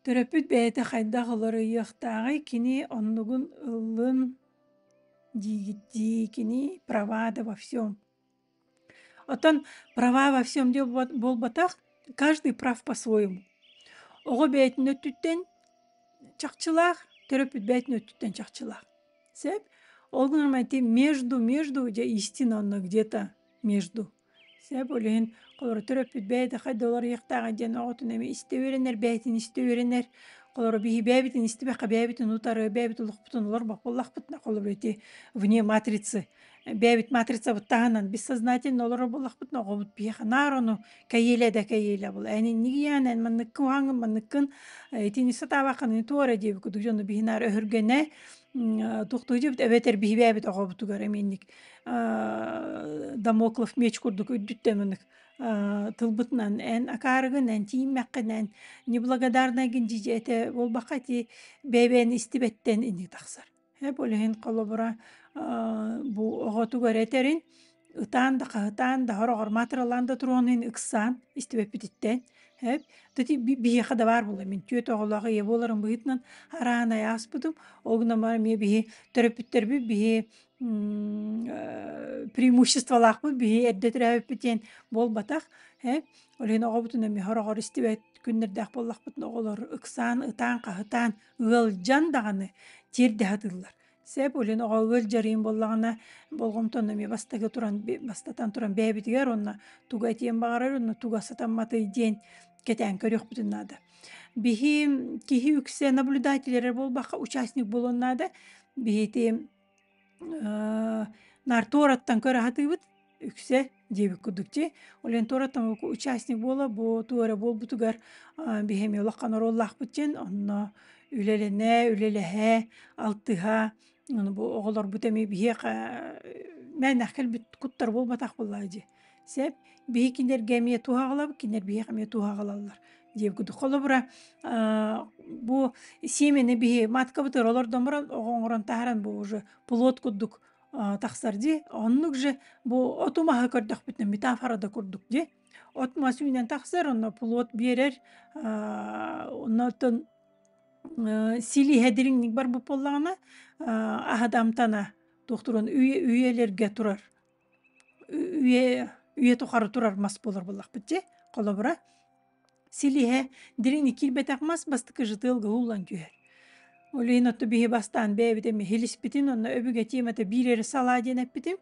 Төрөппүт бэйэтэ хайдах уларыйыахтааҕый, кини оннугун ыллын диигит дии, кини права да во всем. Оттон права во всем диэн буолбатах, каждый прав по-своему. Оҕо бэйэтин өттүттэн чахчылаах, төрөппүт бэйэтин өттүттэн чахчылаах. Сөп? Ол гынан ити между, между дьэ истина онно где-то между. Сөп, ол иһин холобура төрөппүт бэйэтэ хайда уларыйыахтааҕа диэн оҕотун эмиэ истэ үөрэнэр, бэйэтин истэ үөрэнэр. Холобура биһи бэйэбитин истибэххэ бэйэбитин утары, бэйэбит олохпутун олорбот буоллахпытына, холобура ити вне матрицы бэйэбит матрицабыт таһынан бессознательно олорор буоллахпытына, оҕобут биһиэхэ наар ону кэйиэлэ да кэйиэлэ була. Эн иннигийээн, эн манныккын уһааҥҥын, манныккын итини сатаабаккын туора диэбит курдук дьону биһи наар өһүргэнэ туохтуу дьиэбит эбэтэр биһи бэйэбит оҕобутугар эмиэ инник дамоклов меч курдук үрдүттэн маннык тылбытынан эн акаарыгын, эн тиийиммэххин, эн неблагодарнайгын дьиэ этэ буолбакка ити бэйэ-бэйэни истибэттэн инник тахсар. Ол иһин холобура бу оҕотугар этэрин ытаан да хаһытаан да хороҕор маатыралаан да туруон иһин ыксаан истибэппититтэн эп биһиэхэ да баар буолла мин түөрт оҕолоох ийэ буоларым быһыытынан араанай ааспытым ол гынан баран эмиэ биһи төрөппүттэрбит биһи преимуществолаахпыт биһи эрдэ төрөөбүппүт диэн буолбатах ол иһин оҕобутун эмиэ хороҕор истибэт күннэрдээх буоллахпытына оҕолор ыксаан ытаан хаһытаан ыалдьан даҕаны тиэрдэ сатыыллар. Сөп, ол иһин оҕо ыалдьарыйын буоллаҕына болҕомтону эмиэ бастакы туран бастатан туран бэйэбитигэр уонна тугу этиэн баҕарар уонна туга сатамматый диэн кэтээн көрүөхпүтүн наада. Биһи киһи үксэ наблюдатель эрэ буолбакка участник буолуон наада. Биһити наар туораттан көрө сатыыбыт үксэ диэбит курдук дии. Ол иһин туораттан участник буола бу туора буолбутугар биһи эмиэ улахан оруоллаахпыт диэн онно үлэлэнэ, үлэлэһэ, алтыһа ону бу оҕолорбут эмиэ биһиэхэ мээнэх кэлбит куттар буолбатах буоллаҕа дии. Сөп. Биһи кинилэргэ эмиэ туһаҕалабыт, кинилэр биһиэхэ эмиэ туһаҕалаллар диэбит курдук. Холобура, бу сиэмэни биһи маткабытыгар олордон баран оҕо оҥорон таһааран бу уже плод курдук тахсар дии. Оннук же бу оту маһы көрдөхпүтүнэ метафора да курдук дии. От мас үүнэн тахсар, онно плод биэрэр, оннотон силиһэ дириҥник барбыт буоллаҕына, аһа да амтана туох туран үйэлэргэ турар үйэ үйэ тухары турар мас буолар буоллахпыт дии. Холобура, силиһэ дириҥник киирбэтэх мас бастакы жытыалга ууллан түһэр. Ол иһин отту биһи бастаан бэйэбит эмиэ силиспитин, онно өбүгэ тиэмэтэ биир эрэ салаа диэн эппитим.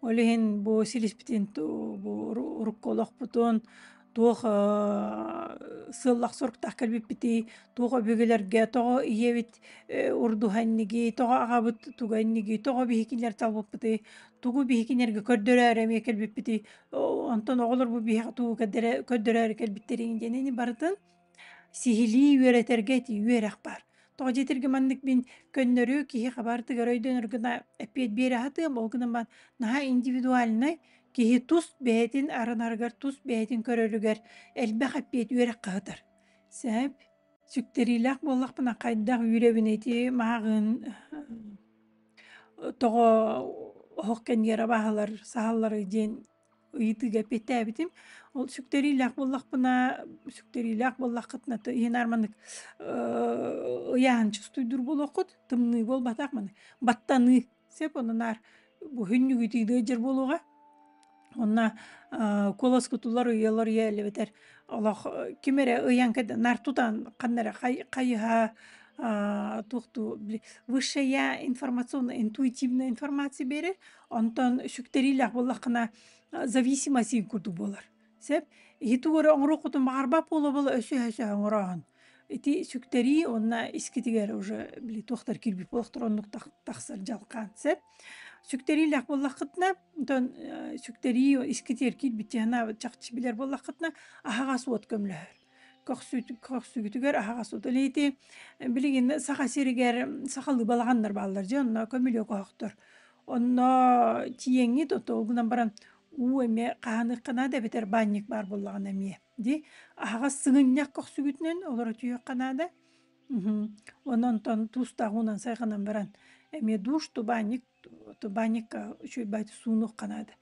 Ол иһин бу силиспитин бу урукку олохпутун туох сыаллах соруктаах кэлбиппитий, туох өбүгэлэргэ, тоҕо ийэбит урдуһа иннигий, тоҕо аҕабыт туга иннигий, тоҕо биһи кинилэр талбыппытый, тугу биһи кинилэргэ көрдөрөөрү эмиэ кэлбиппитий, онтон оҕолор бу биһиэхэ тугу көрдөрөөрү кэлбиттэрин диэн ини барытын сиһилии үөрэтэргэ ити үөрэх баар. Тоҕо диэтэргэ маннык мин көннөрү киһи хабаартыгар өйдөнөр гына эппиэт биэрэ сатыам, ол гынан баран наһаа индивидуальнай киһи тус бэйэтин арынарыгар, тус бэйэтин көрөрүгэр элбэх эппиэт үөрэххэ сытар. Сөп. Сүктэриилээх буоллахпына хайдах үүрэбин ити мааҕын тоҕо оһох кэннигэр абааһылар саһалларый диэн ыйытыыга эппиэттээбитим. Ол сүктэриилээх буоллахпына, сүктэриилээх буоллаххытына иһин маннык ыйааһын чувствуйдуур буолуоххут, тымныы буолбатах маны баттаныы сөп онно наар бу хүннүгүтүү ыалдьар буолуоҕа. Онно куоласкутулар ыйалар ыйа эбэтэр олох ким эрэ ыйан наар тутан ханна эрэ хайыһа туохтуу высшая информационная интуитивная информация биэрэр онтон сүктэриилээх буоллаххына зависимость курдук буолар Сөп. Иһи тугу эрэ оҥоруоххутун баҕарбат буола-буола өсөһө-өсөһө оҥорооһун. Ити сүктэрии уонна искитигэр уже били туохтар киирбит буолуохтар оннук тахсар дьалхаан. Сөп. Сүктэриилээх буоллаххытына, онтон сүктэрии искитигэр киирбит дьаһана чахчы билэр буоллаххытына, аһаҕас уот көмөлөһөр. Көхсүгүтүгэр аһаҕас уот. Или ити билигин Саха сиригэр сахалыы балаҕаннар бааллар дьэ, онно көмүлүөк оһохтор. Онно тиийэҥҥит, ол гынан баран уу эмиэ хаһаныахха наада эбэтэр баанньык баар буоллаҕына эмиэ дии аһаҕас сыгынньах көхсүгүтүнэн олоро түһүөххэ наада уонна онтон туустаах уунан сайҕанан баран эмиэ душ ту баанньык ту баанньыкка үчүгэй баайы суунуохха наада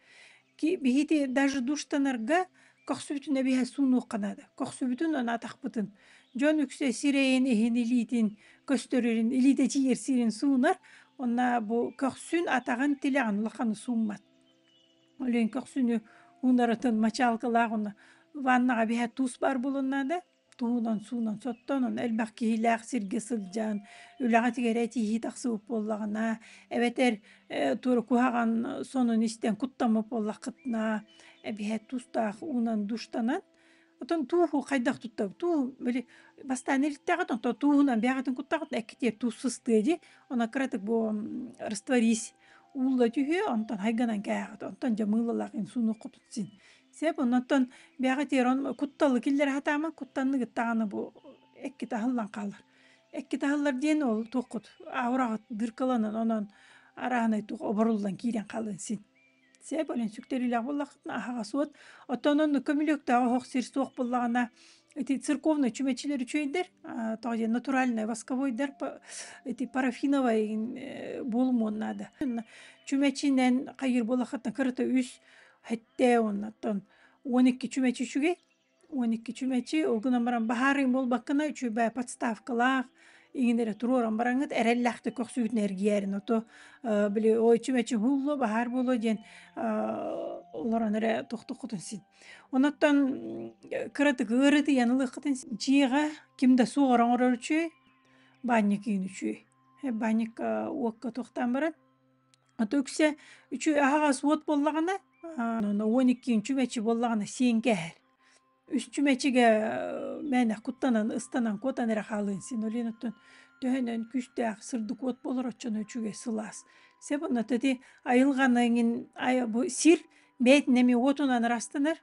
биһити даже душтанарга Көхсүбүтүн эбиһэ суунуохха наада. Көхсүбүтүн уонна атахпытын. Дьон үксэ сирэйин, иһин, илиитин көстөрөрүн, илиитэ тиийэр сирин суунар. Онно бу көхсүн, атаҕын, тилэҕин улаханы сууммат. Ол иһин көхсүнү уунарытын мачаалкалаах уонна ваннаҕа биһэ туус баар буолуон наада. Туунан суунан соттон, онно элбэх киһилээх сиргэ сылдьан, үлэҕэ тигэрэ тииһии тахсыбыт буоллаҕына, эбэтэр туора куһаҕан сонун истэн куттаммыт буоллаххытына, эбиһээт туустаах уунан душтанан, оттон тууһу хайдах туттабыт? Тууһу били бастаан илиттэҕит, онтон тууһунан бэйэҕитин куттаҕыт, эккитигэр туус сыстыа дии, онон кыратык бу растворись уулла түһүө, онтон хайганан кээҕит, онтон дьэ мыылалаах суунуоххутун син. Сөп, оннуттан бэйэҕитигэр он кутталы киллэрэ сатаамаҥ, куттанныгыт даҕаны бу эккит аһыллан хаалар. Эккит аһыллар диэн ол туоххут аураҕыт дыркаланан онон арааһынай туох оборуллан киирэн хаалыан син. Сөп, онон сүктэрилээх буоллаххытына аһаҕас уот. Оттон онно көмүлүөктээх оһох сир суох буоллаҕына ити церковнай чүмэчилэр үчүгэйдэр, тоҕо диэн натуральнай восковойдар ити парафиновай буолумуон наада. Чүмэчинэн хайыыр буоллаххытына кырата үс Хэттээ уоннаттан 12 чүмэчи үчүгэй. 12 чүмэчи, ол гынан баран баһаарыҥ буолбаккына үчүгэй подставкалаах иҥин эрэ туруоран бараҥҥыт эрэллээхтик көхсүгүтүн эргийээрин ото били ой чүмэчи уһуллуо баһаар буолуо диэн олорон эрэ тохтоххутун син. Онуттан кыратык ыарытыйан ылыаххытын дьиэҕэ ким да суоҕар оҥорор үчүгэй, баанньык иин үчүгэй. Баанньыкка уокка туохтаан баран Ото үксэ үчүгэй аһаҕас уот буоллаҕына, 12 чүмэчи буоллаҕына сиэн кээһэр. Үс чүмэчигэ мээнэ куттанан, ыстанан, куотан эрэ хаалыан син. Ол иһин оттон төһөнөн күүстээх сырдык уот буолар оччону үчүгэй сылаас. Сөп онно ити айылҕаны эҥин бу сир бэйэтин эмиэ уотунан ырастанар.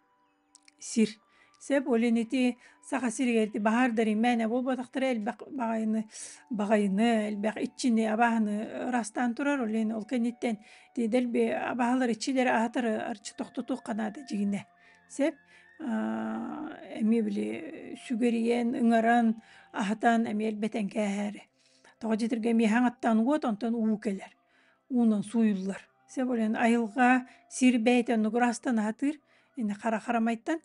Сир. Сөп, ол иһин ити Саха сиригэр ити баһаардар мээнэ буолбатахтара элбэх баҕайыны баҕайыны, элбэх иччини, абааһыны ыраастаан турар. Ол иһин ол кэнниттэн ити дэлби абааһылар иччилэри аһатары арчы тохтотуохха наада дьигинэ. Сөп. Эмиэ били сүгэрийэн, ыҥыран, аһатан эмиэ элбэтэн кээһээри. Тоҕо дьэтиргэ эмиэ хаҥаттан уот, онтон уу кэлэр. Уунан сууйуллар. Сөп, ол иһин айылҕа сир бэйэтэ оннук ыраастан аһатыыр. Ини хара харамайтан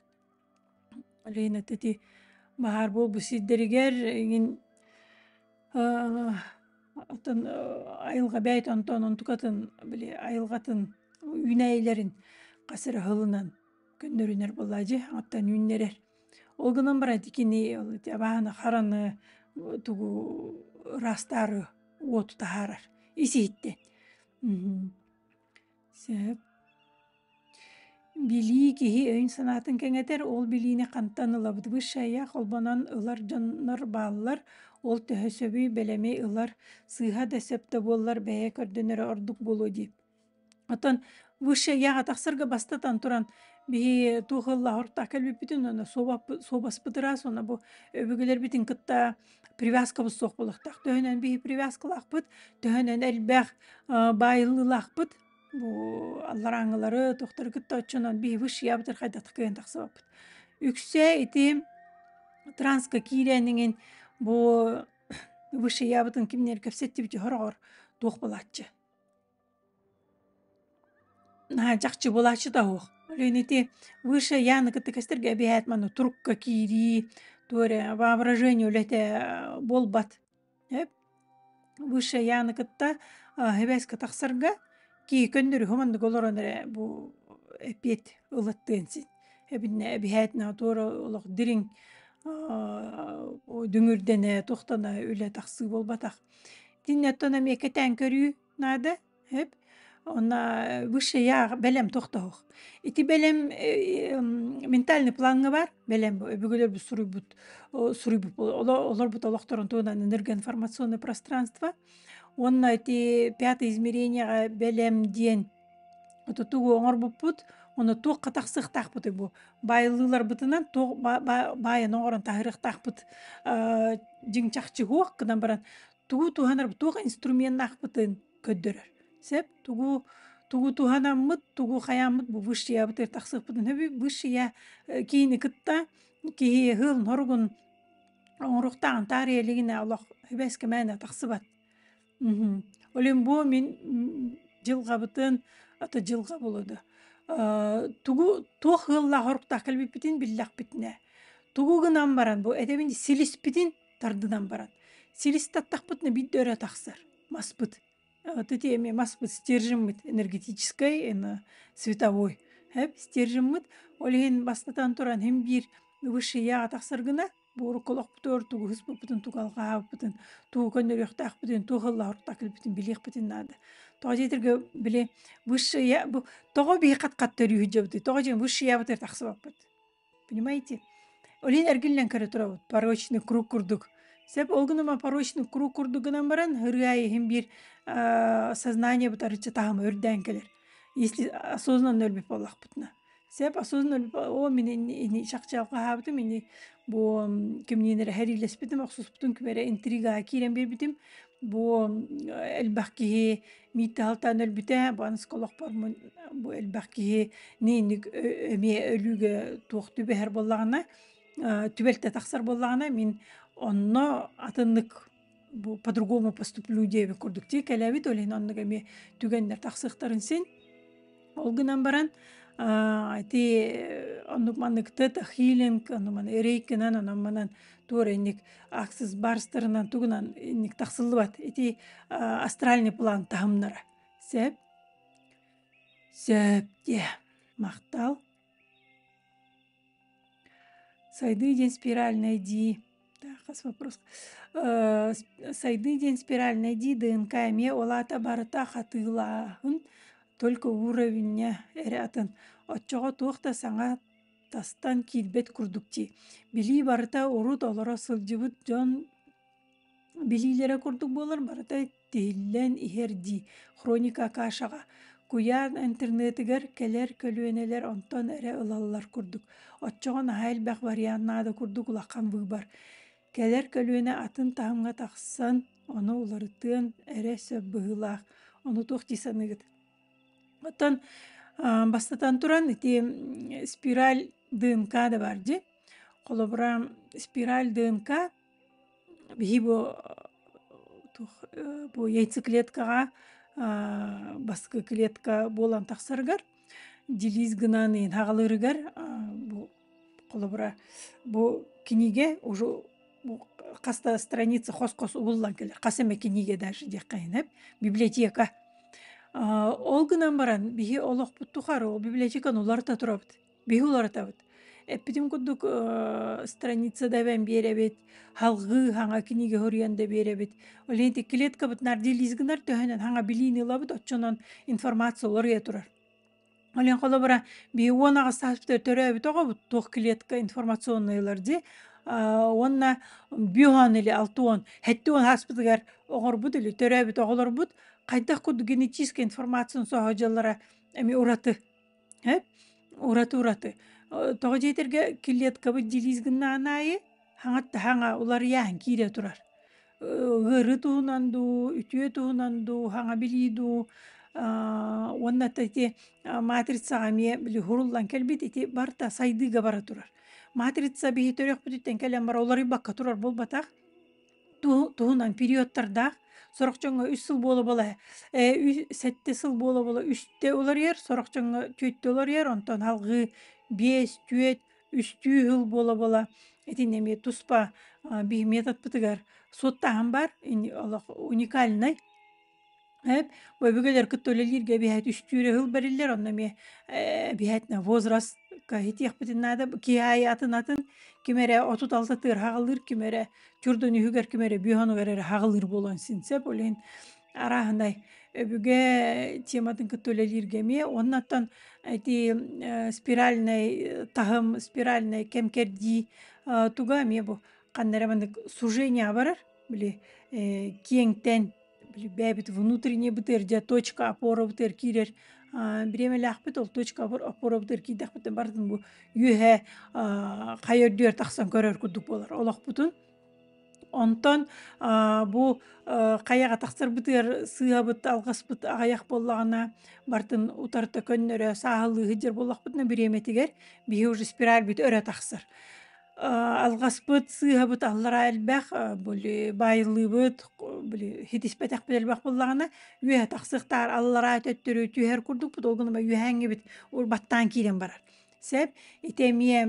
ол иһин ити баһаар буолбут сирдэригэр иҥин оттон айылҕа бэйэтэ онтон онтукатын били айылҕатын үүнээйилэрин хас эрэ сылынан көннөрүнэр буоллаа дьэ оттон үүннэрэр. Ол гынан баран ити кини ити абааһыны хараны тугу ыраастаары уоту таһаарар ис иһиттэн. Сөп. Билии киһи өйүн-санаатын кэҥэтэр, ол билиини хантан ылабыт? Высшая холбонон ылар дьоннор бааллар, ол төһө сөбүй, бэлэми ылар, сыыһа да сөп да буоллар бэйэ көрдөнөрө ордук буолуо дии. Оттон высшаяҕа тахсарга бастатан туран биһи туох ылла ортаах кэлбиппитин уонна суобаспыт ыраас уонна бу өбүгэлэрбитин кытта привязкабыт суох буолуохтаах. Төһөнөн биһи привязкалаахпыт, төһөнөн элбэх баайыллыылаахпыт бу алларааҥылары туохтары кытта оччонон биһи высшиябытыр хайдах кыайан тахсыбаппыт. Үксэ ити транска киирэн иҥин бу высшиябытын кимнэр кэпсэттибит хороҕор туох буолааччы. Наһаа чахчы буолааччы да суох. Ол иһин ити выше яны кытта кэстэргэ эбиһээт манна турукка киирии, туох эрэ воображение үлэтэ буолбат. Эп выше яны кытта сибээскэ тахсарга киһи көннөрү маннык олорон эрэ бу эппиэт ылаттыан син. Эбиннэ эбиһээтинэ туора олох дириҥ дүҥүрдэнэ туохтана үлэ тахсыы буолбатах. Итиннэ оттон эмиэ кэтээн көрүү наада. Эп Онно высший я бэлэм тохтоһуох. Ити бэлэм ментальный плаҥҥа бар бэлэм өбүгэлэрбит суруйбут суруйбут олорбут олохторун туһунан энергоинформационное пространство. Уонна ити пятое измерениеҕэ бэлэм диэн ото тугу оҥорбуппут, ону туохха тахсыахтаахпытый бу баайыллыыларбытынан туох баайан оҥорон таһырыахтаахпыт дьиҥ чахчы суох гынан баран тугу туһанар туох инструменнаахпытын көрдөрөр. Сөп тугу тугу туһанаммыт, тугу хайааммыт бу высшиябытыгар тахсыахпытын сөбүй высшия киини кытта киһи ыһыылын хоругун оҥоруохтааҕын таарыйа илигинэ олох үбэскэ мээнэ тахсыбат. Ол иһин бу мин дьылҕабытын ата дьылҕа буолуо дуо? Тугу туох ыаллаах оруктаах кэлбиппитин биллэхпитинэ, тугу гынан баран бу этэбин силиспитин тардынан баран, силис таттахпытына биирдэ өрө тахсар маспыт. Вот ити эмиэ маспыт стержеммыт энергетическай, световой стержеммыт. Ол иһин бастатан туран иһин биир высший яҕа тахсар гына бу урукку олохпутугар тугу ыспыппытын, тугу алҕаһаабыппытын, тугу көннөрүөхтээхпитин, туох ыллаһар кэлбитин билиэхпитин наада. Тоҕо диэтэргэ били высший я бу тоҕо биһи хат-хат төрүү сылдьабытый? Тоҕо диэн высший ябытыгар тахсыбаппыт. Понимаете? Ол иһин эргиллэн көрө турабыт. Порочный круг курдук. Сөп ол гынан порочный круг курдук гынан баран ырыа иһин биир сознание бытарыччы таһыма үрдээн кэлэр. Если осознанно өлбүт буоллахпытына. Сөп осознанно өлбүт о мин ини чахчы алҕаһаабытым ини бу кимниин эрэ сэриилэспитим, охсуспутум, ким эрэ интригаҕа киирэн биэрбитим. Бу элбэх киһи Миитэ алтаан өлбүтэ, бу аныска олохпор бу элбэх киһи инник эмиэ өлүүгэ туох түбэһэр буоллаҕына, түбэлтэ тахсар буоллаҕына, мин онно атыннык бу по-другому поступлю диэбит курдук дии кэлэбит, ол иһин оннук эмиэ түгэннэр тахсыахтарын син. Ол гынан баран ити оннук маннык тета-хилинг, ону маны рейкинэн, онон манан туора инник аксис барстарынан тугунан инник тахсыллыбат. Ити астральный план таһымнара. Сөп? Сөп диэ. Махтал. Сайдыы диэн спиральнай дии. Хас вопрос. Сайдыы диэн спиральнай дии ДНК эмиэ ол аата барыта хатыылааһын только уровеньҥа эрэ атын. Оччоҕо туох да саҥа тастан киирбэт курдук дии. Билии барыта урут олоро сылдьыбыт дьон билиилэрэ курдук буолар, барыта тиһиллэн иһэр дии. Хроника Акашаҕа куйаар интернетигэр кэлэр көлүөнэлэр онтон эрэ ылаллар курдук. Оччоҕо наһаа элбэх вариант наада курдук улахан выбор. Кэлэр көлүөнэ атын таһымҥа тахсан, ону уларытыан эрэ сөп быһыылаах. Ону туох дии саныыгыт? Оттон бастатан туран ити спираль ДНК да баар дии. Холобура, спираль ДНК биһи бу туох бу яйцеклеткаҕа бастакы клетка буолан тахсарыгар делись гынан иһин хаҕалыырыгар бу холобура бу кинигэ уже хас да страница хос-хос угуллан кэлэр хас эмэ кинигэ даже диэххэ иһин библиотека ол гынан баран биһи олохпут тухары ол библиотеканы уларыта турабыт биһи уларытабыт эппитим курдук страница да эбэн биэрэбит халҕыы хаҥа кинигэ хоруйан да биэрэбит ол иһин клеткабыт наар делись гынар төһөнөн хаҥа билиини ылабыт оччонон информация уларыйа турар. Ол иһин холобура биһи 18 сааспытыгар төрөөбүт оҕобут туох клетка информационныйлар дии уонна биоһон или 60 70 сааспытыгар оҕорбут или төрөөбүт оҕолорбут хайдах курдук генетическэй информацияны соһо дьаллара эмиэ ураты. Ураты-ураты. Тоҕо диэтэргэ клеткабыт делись гыннаҕын аайы хаҥатта хаҥа уларыйааһын киирэ турар. Ыарыы туһунан дуу, үтүө туһунан дуу, хаҥа билии дуу уонна ити матрицаҕа эмиэ били уһуруллан кэлбит ити барыта сайдыыга бара турар. Матрица биһи төрүөхпүтүттэн кэлэн бара уларыйбакка турар буолбатах. Туһунан периодтардаах. Сорох дьоҥҥо үс сыл буола-буола сэттэ сыл буола-буола үстэ уларыйар, сорох дьоҥҥо түөртэ уларыйар, онтон салҕыы биэс, түөрт, үстүү сыл буола-буола итиннэ эмиэ туспа биһи методпытыгар суоттааһын баар, олох уникальнай. Эп, бу өбүгэлэр кытта үлэлииргэ эбиһээт үстүүрэ сыл бэриллэр, онно эмиэ эбиһээтинэ возрастка итиэхпитин наада. Киһи аайы атын-атын, ким эрэ 36 тыыр хаҕылыыр, ким эрэ чурдун үһүгэр, ким эрэ бүө хонугар эрэ хаҕылыыр буолуон син сөп. Ол иһин арааһынай өбүгэ тематын кытта үлэлииргэ эмиэ. Уонна оттон ити спиральнай таһым, спиральнай кэм-кэрдии туга эмиэ бу ханна эрэ маннык сужение барар, били киэҥтэн бэйэбит внутренний бытыар дьэ точка опора бытыар киирэр бириэмэлээхпит ол точка опора бытыар киирдэхпитинэ барытын бу үөһэ хайа үрдүгэр тахсан көрөр курдук буолар олохпутун. Онтон бу хайаҕа тахсарбытыгар сыыһабыт, алҕаспыт аҕыйах буоллаҕына барытын утарыта көннөрө сааһылыы сылдьар буоллахпытына бириэмэтигэр биһи уже спиральбыт өрө тахсар. Алҕаспыт, сыыһабыт аллараа элбэх, били баайыллыыбыт, били хитиспэтэхпит элбэх буоллаҕына, үөһэ тахсыахтаар аллараа төттөрү түһэр курдукпут, ол гынан үөһээҥҥибит урбаттаан киирэн барар. Сөп. Ити эмиэ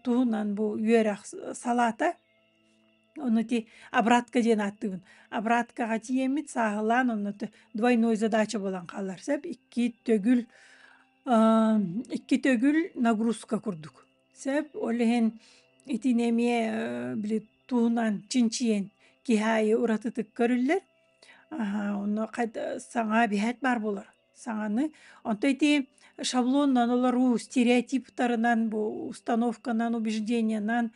туһунан бу үөрэх салаата. Ону ити обратка диэн ааттыыбын. Обраткаҕа тиийэммит сааһылаан онно двойной задача буолан хаалар. Сөп. Икки төгүл нагрузка курдук. Сөп. Ол иһин итини эмиэ били туһунан чинчийэн киһи аайы уратытык көрүллэр. Онно саҥа биһээт баар буолар. Саҥаны. Онто ити шаблонунан олоруу, стереотиптарынан, бу установканан, убеждениенан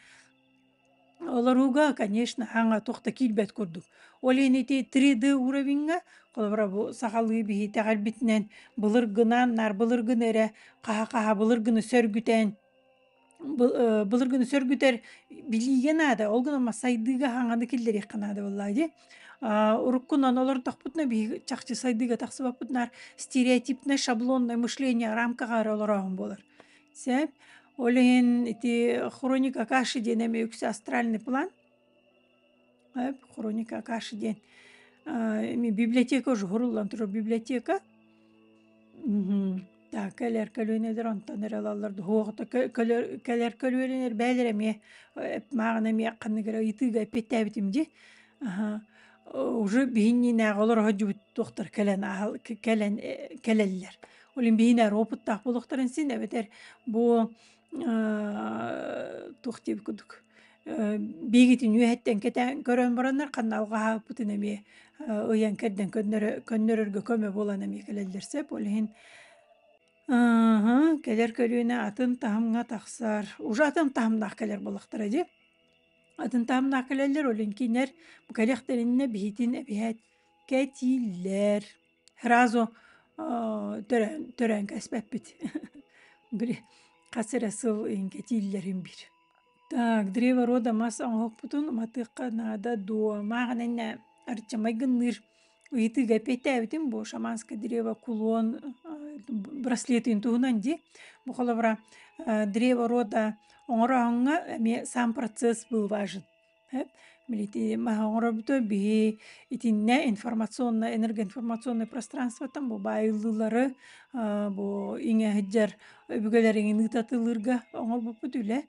олорууга, конечно, хаҥа туох да киирбэт курдук. Ол иһин ити 3D уровеньҥа, холобура, бу сахалыы биһи итэҕэлбитинэн былыргынан, наар былыргыны эрэ хаһа-хаһа былыргыны сөргүтэн, былыргыны сөргүтэр билиигэ наада, ол гынан сайдыыга хаҥаны киллэриэххэ наада буоллаа дии. Уруккунан олордохпутуна биһиги чахчы сайдыыга тахсыбаппыт наар стереотипное шаблонное мышление рамкаҕа эрэ олорооһун буолар. Сөп. Ол иһин ити хроника Акаши диэн эмиэ үксэ астральный план. Хроника Акаши диэн эми библиотека уже хуруллан турар библиотека. Так, кэлэр көлүөнэлэр онтон эрэ ылаллар дуһуоҕута кэлэр көлүөнэлэр бээлэр эмиэ мааҕын эмиэ ханнык эрэ ыйытыыга эппиэттээбитим дии. Уже биһиннинээҕи олоро сылдьыбыт туохтар кэлэн кэлэн кэлэллэр. Ол иһин биһинээр опыттаах буолуохтарын син эбэтэр бу туох диэбит курдук биигитин үөһэттэн кэтээн көрөн бараннар ханна алҕаһаабыппытын эмиэ ыйан кэрдэн көннөрөргө көмө буолан эмиэ кэлэллэр сөп. Ол иһин кэлэр көлүөнэ атын таһымҥа тахсар. Уже атын таһымнаах кэлэр буоллахтара дии. Атын таһымнаах кэлэллэр, ол иһин кинилэр бу кэлиэхтэринэ биһитин эбиһээт кэтииллэр. Сразу төрөөн төрөөн кэспэппит. Били хас эрэ сыл иһин кэтииллэрин биир. Так, древо рода мас оҥоһукпутун уматыахха наада дуо? Мааҕын иннэ арчы майгынныыр ыйытыыга эппиэттээбитим бу шаманское древо кулон браслетын туһунан дии. Бу холобура древо рода оҥорооһуҥҥа эмиэ сам процесс был важен. Билити маһы оҥоробута биһи итиннэ информационное энергоинформационное пространствоттан бу баайыллыылары бу иҥэ сылдьар өбүгэлэриҥин ыытатылыырга оҥорбуппут үлэ.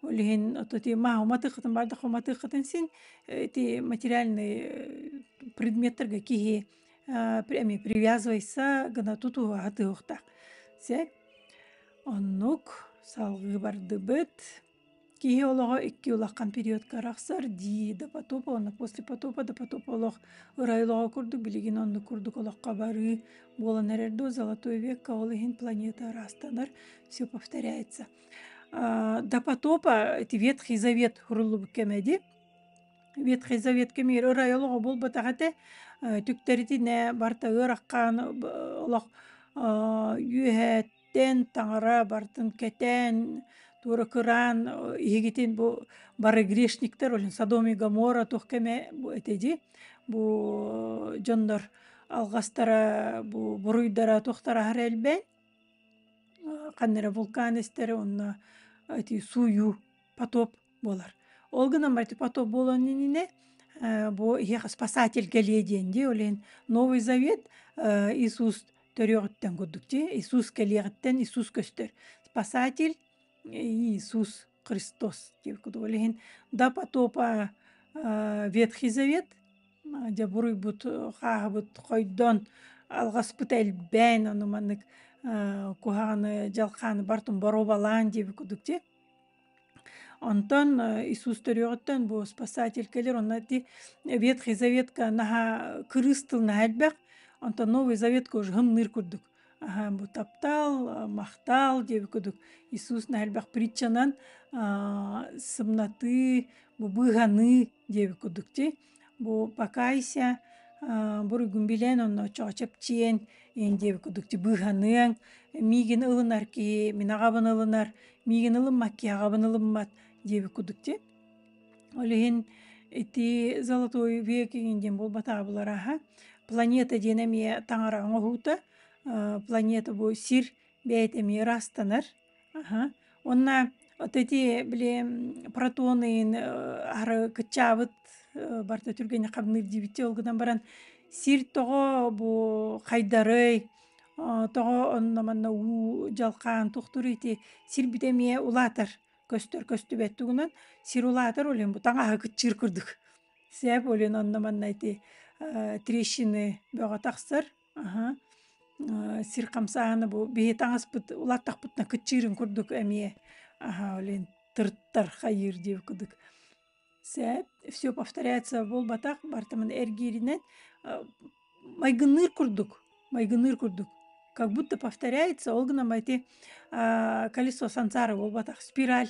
Ол иһин ото ти маһы уматыаххытын бардах уматыаххытын син ити материальный предметтэргэ киһи эми привязывайса гына тутуһа сатыахтаах. Сөп. Оннук салгыы бардыбыт. Киһи олоҕо икки улахан периодка арахсар дии до потопа уонна после потопа. До потопа олох ырай олоҕо курдук, билигин оннук курдук олоххо барыы буолан эрэр дуо золотой векка, ол иһин планета ыраастанар, все повторяется. До потопа ити Ветхий Завет суруллубут кэмэ дии. Ветхий Завет кэмигэр ырай олоҕо буолбатах этэ, түктэритинэ барыта ыараххан олох үөһэ Тэн таҥара барытын кэтээн, туора кыраан иһигитин бу бары грешниктэр, ол Содом и Гоморра туох кэмэ бу этэ дии. Бу дьоннор алҕастара, бу буруйдара туохтара аһара элбээн, ханна эрэ вулкан эстэрэ онно ити сууйуу потоп буолар. Ол гынан баран потоп буолуон иннинэ бу иһиэх спасатель кэлиэ диэн дии. Ол иһин Новый Завет Иисус төрүөҕүттэн курдук дии. Иисус кэлиэҕиттэн Иисус көстөр. Спасатель Иисус Христос диэбит курдук. Ол иһин до потопа Ветхий Завет дьэ буруйбут хааһыбыт хойдон алҕаспыт элбээн ону маннык куһаҕаны дьалхааны бартын боруобалаан диэбит курдук дии. Онтон Иисус төрүөҕүттэн бу спасатель кэлэр, онно ити Ветхий Заветка наһаа кырыыс тыл наһаа элбэх, онтон Новый Заветка уже һымныыр курдук. Аһа бу таптал, махтал диэбит курдук Иисус наһаа элбэх притчанан сымнатыы, бу быыһаныы диэбит курдук дии. Бу покайся, буруйгун билэн, онно оччоҕо чэпчиэн диэбит курдук быыһаныаҥ, миигин ылынар киһи мин аҕабын ылынар, миигин ылыммат киһи аҕабын ылыммат диэбит курдук дии. Ол иһин ити золотой век игин диэн буолбатаҕа булар Планета диэн эмиэ таҥара оҥоһуута, планета бу сир бэйэтэ эмиэ ыраастанар. Аха. Уонна Вот эти, били, протоны аһары кыччаабыт барыта түргэнник хамныыр диэбиттии ол гынан баран сир тоҕо бу хайдарый, тоҕо онно-манна уу дьалхаан тохтуур ити сирбит эмиэ улаатар көстөр көстүбэт тугунан сир улаатар ол иһин бу таҥаһы кыччыыр курдук. Сөп ол иһин онно-манна ити трещины бөҕө тахсар. Аһа. Сир хамсааһына бу биһи таҥаспыт улааттахпытына кыччыырын курдук эмиэ аһа ол иһин тыртар хайыыр диэбит курдук. Сөп. Все повторяется буолбатах барытын эргииринэн майгынныыр курдук, майгынныыр курдук. Как будто повторяется, ол гынан ити колесо сансары буолбатах, спираль.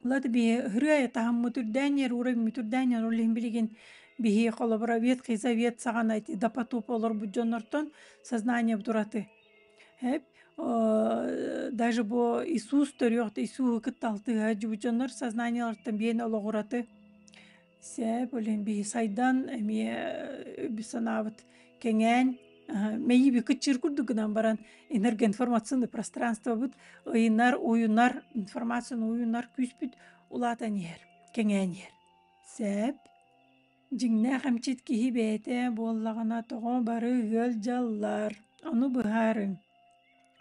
Улат биһи ырыа таһыммыт үрдээн иһэр, уровень үрдээн иһэр, ол иһин билигин биһи холобура Ветхий Завет саҕана ити допотоп олорбут дьоннортон сознаниебыт ураты. Эп даже бу Иисус төрүөх Иисуһу кытта алтыһа сылдьыбыт дьоннор сознаниелартан биэн олох ураты. Сөп, ол иһин биһи сайдан эмиэ өйбүт санаабыт кэҥээн, мэйииби кыччыыр курдук гынан баран энергоинформационный пространствобыт ыйынар, уйунар, информацияны уйунар күүспүт улаатан иһэр, кэҥээн иһэр. Сөп. Дьиҥнээх эмчит киһи бэйэтэ буоллаҕына тоҕо бары ыалдьаллар, ону быһаарыҥ.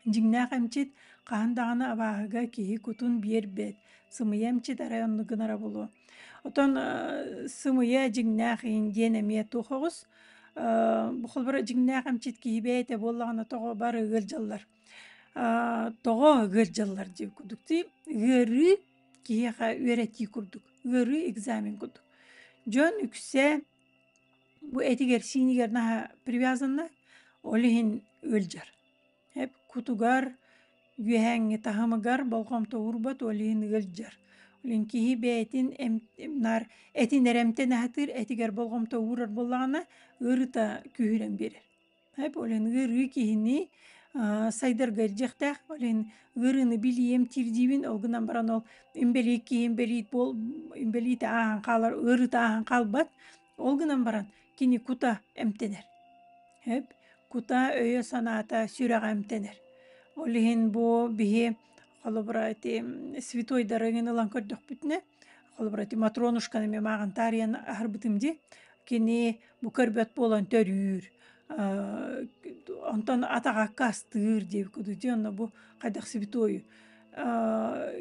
Дьиҥнээх эмчит хаһан даҕаны абааһыга киһи кутун биэрбэт, сымыйа эмчит арай оннук гынара буолуо. Оттон сымыйа дьиҥнээх иһин диэн эмиэ туох оҕус. Бу холобура дьиҥнээх эмчит киһи бэйэтэ буоллаҕына тоҕо бары ыалдьаллар. Тоҕо ыалдьаллар диир курдук дии. Ыарыы киһиэхэ үөрэтии курдук, ыарыы экзамен курдук. Дьон үксэ бу этигэр-сиинигэр наһаа привязанна, ол иһин ыалдьар. Эп кутугар, үөһээҥҥи таһымыгар болҕомто уурбат, ол иһин ыалдьар. Ол иһин киһи бэйэтин наар этин эрэ эмтэнэ сатыыр, этигэр болҕомто уурар буоллаҕына, ыарыыта күүһүрэн биэрэр. Эп ол иһин ыарыы киһини сайдарга илдьиэхтээх. Ол иһин ыарыыны билиэм тиирдиибин, ол гынан баран ол инбэлиит киһи инбэлиит буол инбэлиитэ ааһан хаалар, ыарыыта ааһан хаалбат. Ол гынан баран кини кута эмтэнэр. Эп кута өйө-санаата сүрэҕэ эмтэнэр. Ол иһин бу биһи холобура ити святойдары эҥин ылан көрдөхпүтүнэ, холобура ити Матронушканы эмиэ мааҕын таарыйан аһарбытым дии. Кини бу көрбөт буолан төрүүр, онтон атаҕа аккаастыыр диэбит курдук дии онно бу хайдах святойу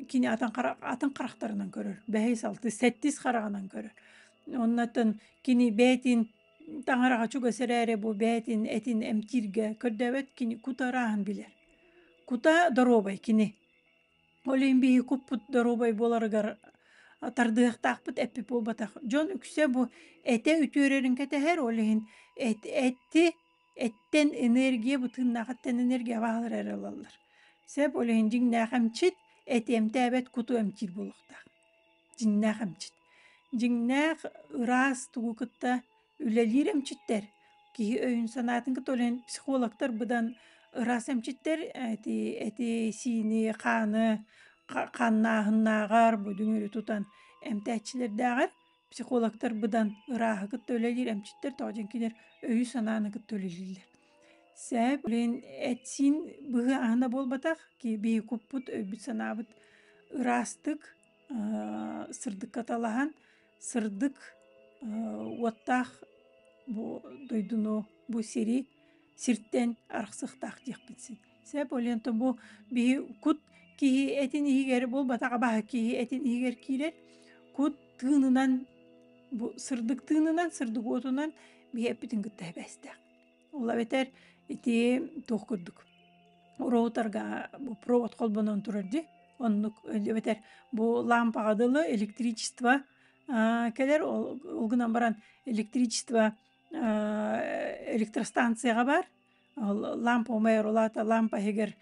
кини атын атын харахтарынан көрөр, бэһис, алтыс, сэттис хараҕынан көрөр. Оннуттан кини бэйэтин таҥараҕа чугас эрээри бу бэйэтин этин эмтииргэ көрдөөбөт кини кута ырааһын билэр. Кута доруобай кини. Ол иһин биһи куппут доруобай буоларыгар тардыһыахтаахпыт эппит буолбатах. Дьон үксэ бу этэ үтүөрэрин кэтэһэр, ол иһин эт, эти эттэн энергия бу тыыннаах эттэн энергия баалар эрэ ылаллар. Сөп, ол иһин дьиҥнээх эмчит эти эмтээбэт, куту эмтиир буолуохтаах. Дьиҥнээх эмчит. Дьиҥнээх ыраас тугу кытта үлэлиир эмчиттэр киһи өйүн-санаатын кытта ол иһин психологтар быдан ыраас эмчиттэр эти эти-сиини, хааны хааннааһыннааҕар бу дүҥүрү тутан эмтээччилэрдээҕэр психологтар быдан ырааһы кытта үлэлиир эмчиттэр тоҕо диэн кинилэр өйү-санааны кытта үлэлииллэр. Сөп, билигин эт-сиин быһыы аһына буолбатах, биһи куппут, өйбүт-санаабыт ыраастык сырдыкка талаһан, сырдык уоттаах бу дойдуну, бу сири сиртэн арахсыахтаах диэхпит син. Сөп, ол иһин бу биһи кут киһи этин иһигэр буолбатах абааһы киһи этин иһигэр киирэр, кут тыынынан бу сырдык тыынынан, сырдык уотунан биһи эппитин кытта эбээстээх. Ол эбэтэр ити туох курдук роутерга бу провод холбонон турар дии оннук эбэтэр бу лампаҕа дылы электричество кэлэр ол ол гынан баран электричество электростанцияҕа баар ол лампа умайар ол аата лампа иһигэр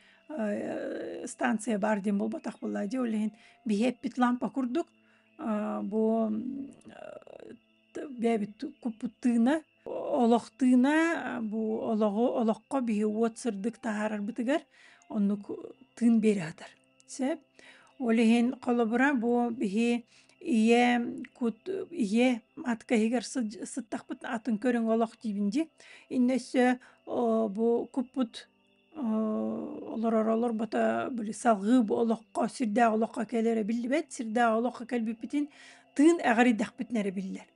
станция баар диэн буолбатах буоллаа дии ол иһин биһи эппит лампа курдук бу бэйэбит куппут тыына олох тыына бу олоҕу олоххо биһи уот сырдык таһаарарбытыгар оннук тыын биэрэ сытар. Сөп. Ол иһин холобура бу биһи ийэ кут ийэ матка иһигэр сыттахпыт атын көрүҥ олох диибин дии. Иннэ өссө бу куппут Олорор олорбото били салҕыы бу олоххо сирдээх олоххо кэлэрэ биллибэт, сирдээх олоххо кэлбиппитин тыын эҕэрийдэхпитинэ эрэ биллэр.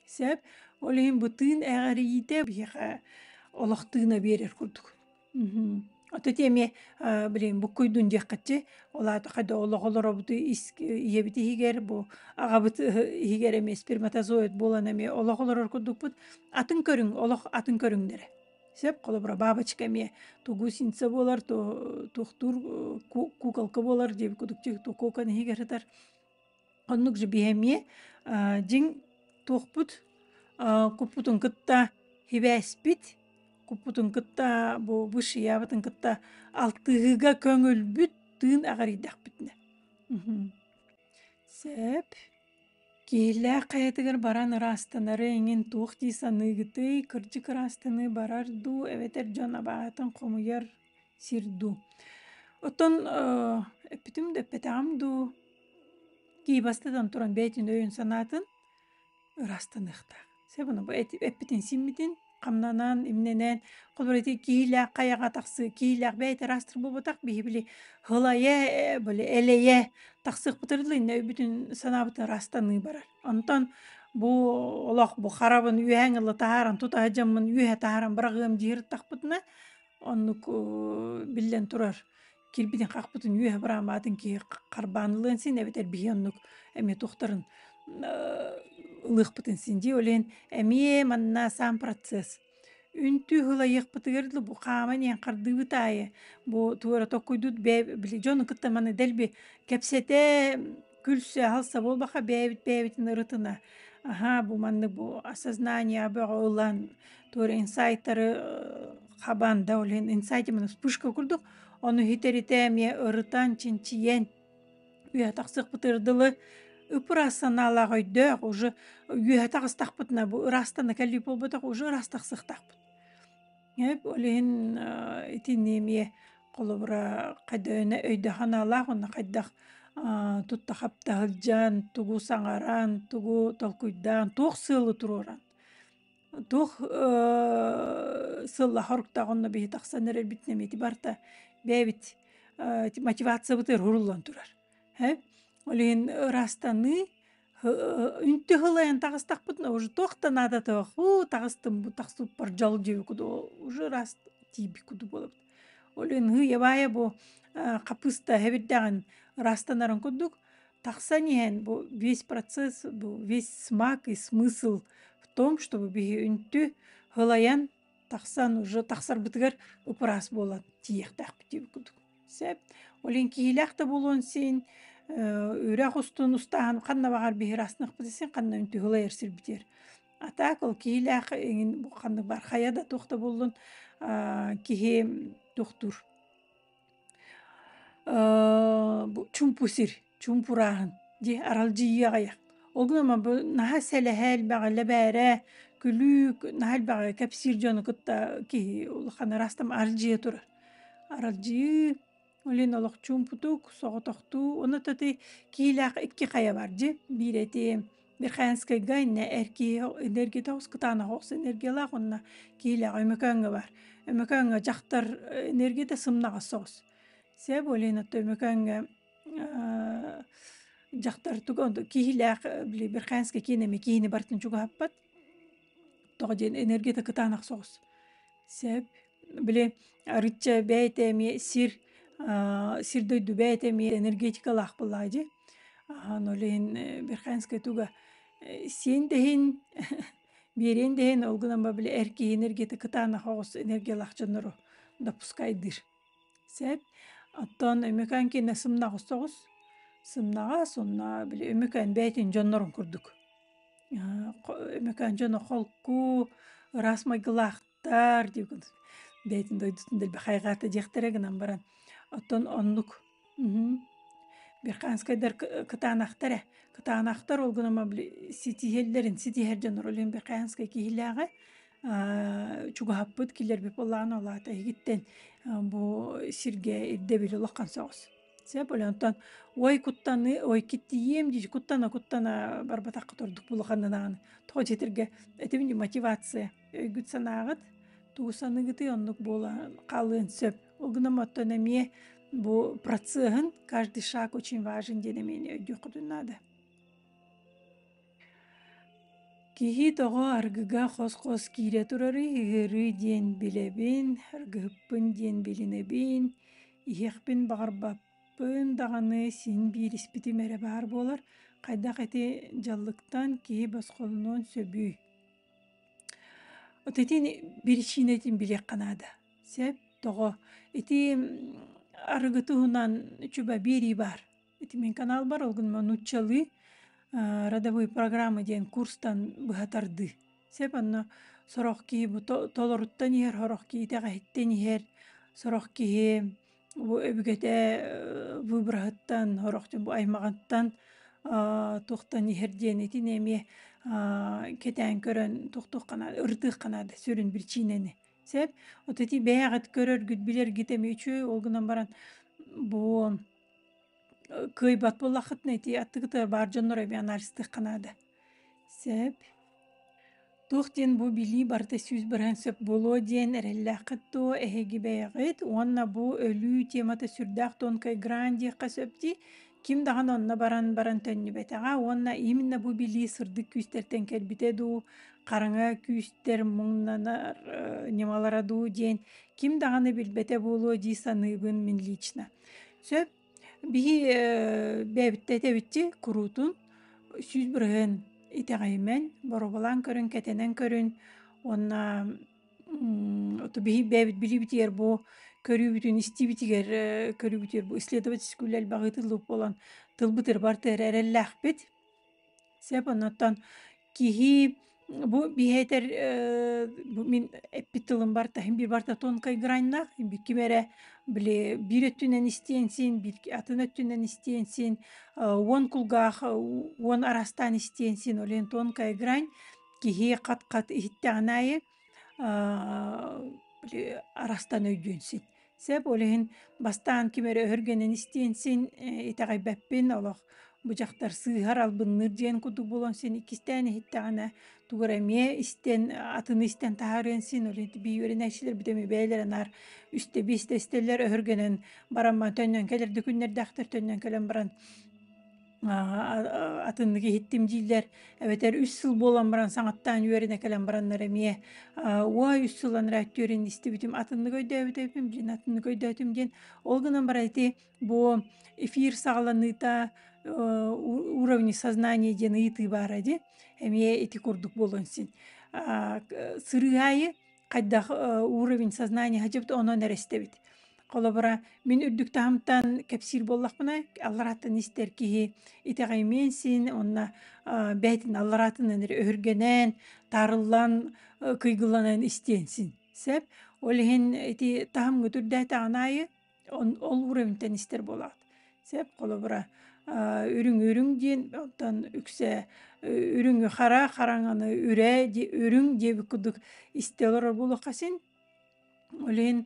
Сөп. Ол иһин бу тыын эҕэрийиитэ биһиэхэ олох тыына биэрэр курдук. Ото ити эмиэ билигин буккуйдун диэххитчи, ол аата хайда олох олоробут ис ийэбит иһигэр, бу аҕабыт иһигэр эмиэ сперматозоид буолан эмиэ олох олорор курдукпут. Атын көрүҥ, олох атын көрүҥнэрэ. Сөп, холобура, бабочка эмиэ то гусеница буолар, то туохтуур куколка буолар диэбит курдук то кокон иһигэр сытар. Оннук же биһи эмиэ дьиҥ туохпут куппутун кытта хибээспит, куппутун кытта бу высшиябытын кытта алтыһыыга көҥүлбүт тыын аҕарыйдахпытына. Сөп. Киһилээх хайатыгар баран ыраастанары эҥин туох дии саныыгытый? Кырдьык ыраастаныы барар дуу эбэтэр дьон абааһытын хомуйар сир дуу? Оттон эппитим да эппэтэҕим дуу, киһи бастатан туран бэйэтин өйүн-санаатын ыраастаныахтаах. Сөп бу эппитин-симмитин хамнанан, имнэнэн, холобур ити киһилээх хайаҕа тахсыы, киһилээх бэйэтэ ыраастыр буолбатах, биһи били һылайа, били элэйэ тахсыахпытыгар дылы иннэ өйбүтүн санаабытын ыраастаныы барар. Онтон бу олох бу харабын үөһэҥ ыла таһааран тута сылдьаммын үөһэ таһааран быраҕыам диир тахпытына оннук биллэн турар кирбитин-хахпытын үөһэ быраамаатын киһи харбаан ылыан син эбэтэр биһи оннук эмиэ туохтарын ылыахпытын син дии. Ол иһин эмиэ манна сам процесс. Үнтүү ылайыахпытыгар дылы бу хааман иһэн хардыыбыт аайы бу туора токкуйдуут бэйэ били дьону кытта маны дэлби кэпсэтэ күлсэ аһылса буолбаха бэйэбит бэйэбитин ырытына аһаа бу маннык бу осознание бөҕө ылан туора инсайттары хабан да ол иһин инсайт именно вспышка курдук ону иһитэритэ эмиэ ырытан чинчийэн үөһэ тахсыахпытыгар дылы ып-ыраас санаалаах өйдөөх уже үөһэ таҕыстахпытына бу ыраастана кэлии буолбатах уже ыраас тахсыахтаахпыт ол иһин итини эмиэ холобура хайда өйдөөх санаалаах уонна хайдах тутта хапта сылдьан тугу саҥаран тугу толкуйдаан туох сыалы туруоран туох сыллаах оруктаах онно биһи тахсан эрэрбитин эмиэ ити барыта бэйэбит мотивациябытыгар уһуруллан турар. Ол иһин ыраастаныы үнтү ылайан таҕыстахпытына уже туох да наадата уу таҕыстым бу тахсыппар дьол диэбит курдук уже ыраас тиийбит курдук буолабыт. Ол иһин һыйа-баайа бу хапыыста эһэбирдэҕин ыраастанарын курдук тахсан иһэн бу весь процесс, бу весь смак и смысл в том, чтобы биһи үнтү һылайан тахсан уже тахсарбытыгар ыпыраас буолан тиийиэхтээхпит диэбит курдук. Сөп. Ол иһин киһилээх да буолуон син үрэх устун устааһын ханна баҕар биһи ыраастанахпыт син ханна үнтү һылайар сирбитигэр. А так ол киһилээх эҥин бу ханнык бар хайа да туох да буоллун киһи туохтуур Бу чуумпу сир, чуумпурааһын дии аралдьыйыы аҕыйах. Ол гынан бу наһаа сэлэһэ элбэҕи лэбээрэ, күлүү наһаа элбэҕи кэпсиир дьону кытта киһи улахан араастам аралдьыйа турар. Аралдьыйыы, ол иһин олох чуумпутук, соҕотохтуу, уонна ити киилээх икки хайа бар дии. Биир эти Верхоянскайга иннэ эр киһи энергията оҕус кытаанах оҕус энергиялаах уонна киһилээх Өймөкөөҥҥө бар. Өймөкөөҥҥө дьахтар энергията сымнаҕас соҕус. Сөп ол иһин оттон Өймөкөөҥҥө дьахтар тугу киһилээх били Верхоянскай киин эмиэ киһини барытын чугаһаппат. Тоҕо диэн энергията кытаанах соҕус. Сөп. Били арычча бэйэтэ эмиэ сир сир дойду бэйэтэ эмиэ энергетикалаах буоллаҕа дии. Аһаан ол иһин Верхоянскай туга сиэн да иһин биэриэн да иһин ол гынан ба били эр киһи энергията кытаанах оҕус энергиялаах дьоннору допускайдыыр. Сөп. Оттон Өймөкөөн киинэ сымнаҕас соҕус. Сымнаҕас уонна били Өймөкөөн бэйэтин дьоннорун курдук. Өймөкөөн дьоно холку, ыраас майгылаахтар диэбит бэйэтин дойдутун дэлби хайҕаата диэхтэрэ гынан баран оттон оннук Верхоянскайдар кытаанахтар ээ кытаанахтар ол гынан били ситиһэллэрин ситиһэр дьоннор ол иһин Верхоянскай киһилээҕэ чугаһаппыт киллэрбит буоллаҕына ол аата эһигиттэн бу сиргэ ирдэбил улахан соҕус. Сөп ол онтон ой куттаныы ой киттийиэм дии куттана-куттана барбатаххыт ордук улаханнанаҕын тоҕо дьиэтэргэ этибин мотивация өйгүт-санааҕыт тугу саныыгытый оннук буола хаалыан сөп. Ол гынан оттон эмиэ бу процеһын каждый шаг очень важен диэн эмиэ өйдүөххүтүн наада. Киһи тоҕо аргыга хос-хос киирэ турарый, ыарыы диэн билэбин, аргыһыппын диэн билинэбин, иһиэхпин баҕарбаппын даҕаны син биир испитим эрэ баар буолар, хайдах ити дьаллыктан киһи босхолонуон сөбүй? Вот итини биричиинэтин билиэххэ наада. Сөп, тоҕо? Ити арыгы туһунан үчүгэй биэрии баар. Ити мин каналбар ол гынан нууччалыы родовые программы диэн курстан быһа тардыы. Сөп онно сорох киһи бу толоруттан иһэр, сорох киһи итэҕэһиттэн иһэр, сорох киһи бу өбүгэтэ выброһыттан, сорох бу аймаҕыттан туохтан иһэр диэн итини эмиэ кэтээн көрөн туохтуохха наада, ырытыахха наада сүрүн биричиинэни. Сөп. Вот ити бэйэҕит көрөргүт, билэргит эмиэ үчүгэй, ол гынан баран бу кыайбат буоллаххытына ити аттыгытыгар баар дьоннор эмиэ анализтыахха наада. Сөп. Туох диэн бу билии барыта 100% сөп буолуо диэн эрэллээххит дуо эһиги бэйэҕит уонна бу өлүү темата сүрдээх тонкай грань диэххэ сөп дии. Ким даҕаны онно баран баран төннүбэтэҕэ уонна именно бу билии сырдык күүстэртэн кэлбитэ дуу, хараҥа күүстэр муҥнанар ньымалара дуу диэн ким даҕаны билбэтэ буолуо дии саныыбын мин лично. Сөп. Биһи бэйэбиттэ этэбитчи куруутун 100% итэҕэйимэн, боруобалаан көрүн, кэтэнэн көрүн уонна биһи бэйэбит билиибитигэр бу көрүүбүтүн истиибитигэр көрүүбүтүгэр бу исследовательскай үлэ элбэх ыытыллыбыт буолан тылбытыгар барытыгар эрэллээхпит. Сөп, оннуттан киһи бу биһиэтэр бу мин эппит тылым барыта иһин биир барыта тонкай граньнаах, ким эрэ били биир өттүнэн истиэн син, биир атын өттүнэн истиэн син, уон кулгаах уон араастаан истиэн син, ол иһин тонкая грань киһи хат-хат иһиттэҕин аайы били араастаан өйдүөн син. Сөп, ол иһин бастаан ким эрэ өһүргэнэн истиэн син итэҕэйбэппин, олох бу дьахтар сыыһар, албынныыр диэн курдук буолан син иккистээн иһиттэҕинэ тугу эрэ эмиэ истэн, атыны истэн таһаарыан син, ол иһин бии үөрэнээччилэрбит эмиэ бэйэлэрэ наар үстэ биэстэ истэллэр, өһүргэнэн баран төннөн кэлэр да күннэрдээхтэр, төннөн кэлэн баран атыннык иһиттим дииллэр эбэтэр үс сыл буолан баран саҥаттаан үөрэнэ кэлэн бараннар эмиэ уой үс сыл анараа өттүөрүн истибитим атыннык өйдөөбүт эбиппин билин атыннык өйдөөтүм диэн ол гынан баран ити бу эфир саҕаланыыта уровни сознания диэн ыйытыы баара дии эмиэ ити курдук буолуон син сырыы аайы хайдах уровень сознания садьыбыт онон эрэ истэбит. Холобура, мин үрдүк таһымтан кэпсиир буоллахпына, алларааттан истэр киһи итэҕэйимиэн син, уонна бэйэтин аллараатынан эрэ өһүргэнэн, таарыллан, кыйгыланан истиэн син. Сөп. Ол иһин ити таһымҥыт үрдээтэҕин аайы ол уровеньтэн истэр буолаҕыт. Сөп, холобура, үрүҥ үрүҥ диэн, оттон үксэ үрүҥү хара, хараҥаны үрэ, үрүҥ диэбит курдук истэ олорор буолуохха син. Ол иһин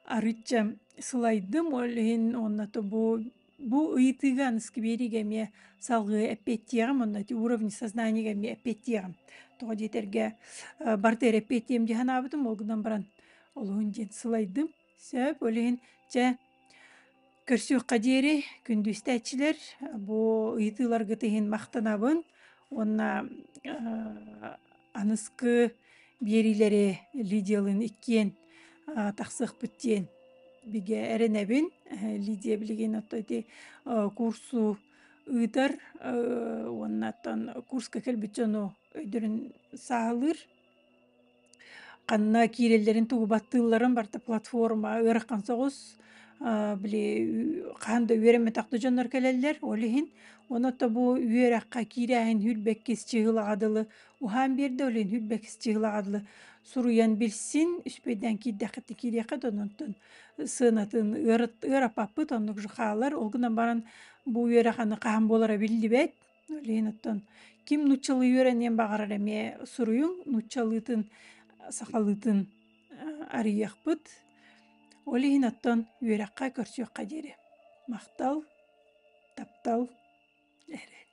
арыычча сылайдым, ол иһин уонна бу бу ыйытыыга аныскы биэриигэ эмиэ салгыы эппиэттиэҕим, уонна ити уровень сознания эмиэ эппиэттиэҕим. Тоҕо диэтэргэ барыта эрэ эппиэттиэм дии санаабытым, ол гынан баран олуһун диэн сылайдым. Сөп, ол иһин чэ көрсүөххэ диэри күндү истээччилэр, бу ыйытыыларгыт иһин махтанабын уонна аныскы биэриилэри Лидиялыын иккиэн тахсыахпыт диэн бигэ эрэнэбин. Лидия билигин оттон ити курсу ыытар уонна оттон курска кэлбит дьону өйдөрүн сааһылыыр. Ханна киирэллэрин тугу баттыылларын барыта платформа ыарахан соҕус били хаһан да үөрэммэтэх да дьоннор кэлэллэр ол иһин онно бу үөрэххэ киирээһин сүүрбэккис чыһылаҕа дылы уһаан биэрдэ ол иһин сүүрбэккис чыһылаҕа дылы суруйан билсин үспүйдээн киирдэххит киириэххит онон сыанатын ыараппаппыт оннук же хаалар ол гынан баран бу үөрэх аны хаһан буолара биллибэт. Ол иһин оттон ким нууччалыы үөрэниэн баҕарар эмиэ суруйуҥ, нууччалыытын, сахалыытын арыйыахпыт. Ол иһин оттон үөрэххэ көрсүөххэ диэри. Махтал, таптал, эрэл.